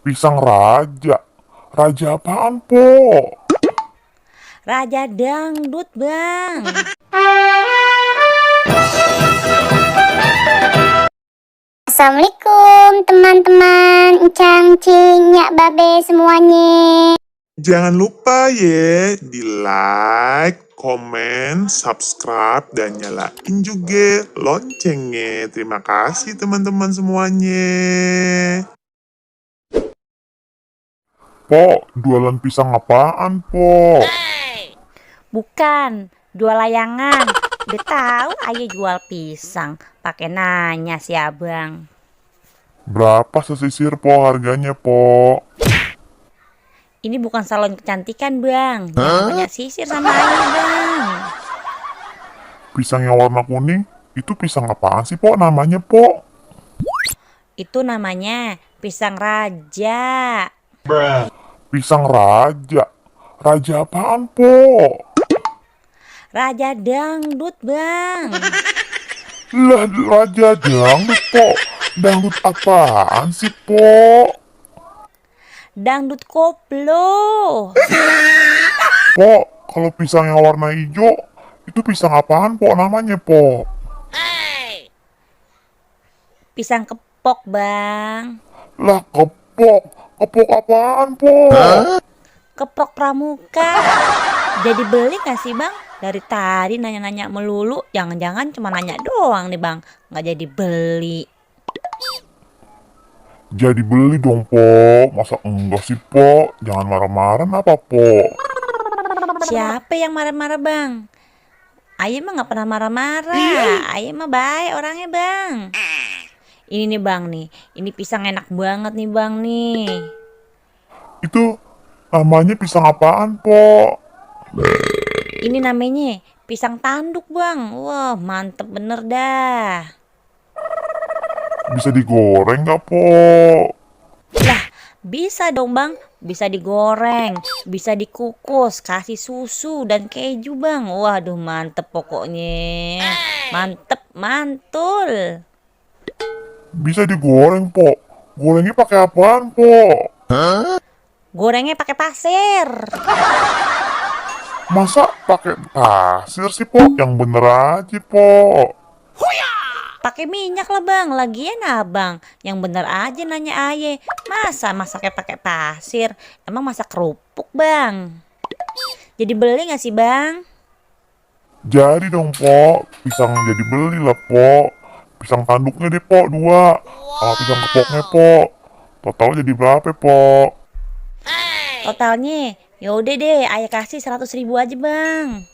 Pisang raja. Raja apaan, Po? Raja dangdut, Bang. Assalamualaikum teman-teman, Encang, Cing, Nyak, Babe semuanya. Jangan lupa ya di like, komen, subscribe, dan nyalain juga loncengnya. Terima kasih teman-teman semuanya. Po, jualan pisang apaan, Po? Bukan, jual layangan. Udah tahu ayah jual pisang, pakai nanya si abang. Berapa sesisir, Po, harganya, Po? Ini bukan salon kecantikan, Bang. Jangan banyak sisir sama ayah, Bang. Pisang yang warna kuning, itu pisang apaan sih, Po, namanya, Po? Itu namanya pisang raja. Pisang raja. Raja apaan, Po? Raja dangdut, Bang. Lah, raja dangdut, Po. Dangdut apaan sih, Po? Dangdut koplo. Po, kalau pisang yang warna hijau, itu pisang apaan, Po, namanya, Po? Pisang kepok, Bang. Lah, kepok. Kepok apaan, Po? Kepok pramuka. Jadi beli gak sih, Bang? Dari tadi nanya-nanya melulu. Jangan-jangan cuma nanya doang nih, Bang. Gak jadi beli. Jadi beli dong, Po. Masa enggak sih, Po? Jangan marah-marah apa, Po? Siapa yang marah-marah, Bang? Ayah mah gak pernah marah-marah. Ayah mah baik orangnya, Bang. Ini nih, Bang, nih. Ini pisang enak banget nih, Bang, nih. Itu namanya pisang apaan, Po? Ini namanya pisang tanduk, Bang. Wah, mantep bener dah. Bisa digoreng nggak, Po? Lah, bisa dong, Bang. Bisa digoreng, bisa dikukus, kasih susu dan keju, Bang. Waduh, mantep pokoknya. Mantep, mantul. Bisa digoreng, Po. Gorengnya pakai apaan, Po? Gorengnya pakai pasir. Masa pakai pasir sih, Po? Yang bener aja, Po. Pakai minyak lah, Bang. Lagian abang yang bener aja nanya aye. Masa masaknya pakai pasir? Emang masak kerupuk, Bang? Jadi beli gak sih, Bang? Jadi dong, Po. Pisang jadi beli lah, Po. Pisang tanduknya deh, Po, 2. Sama pisang kepoknya, Po. Total jadi berapa, Po? Totalnya yaudah deh, ayah kasih 100.000 aja, Bang.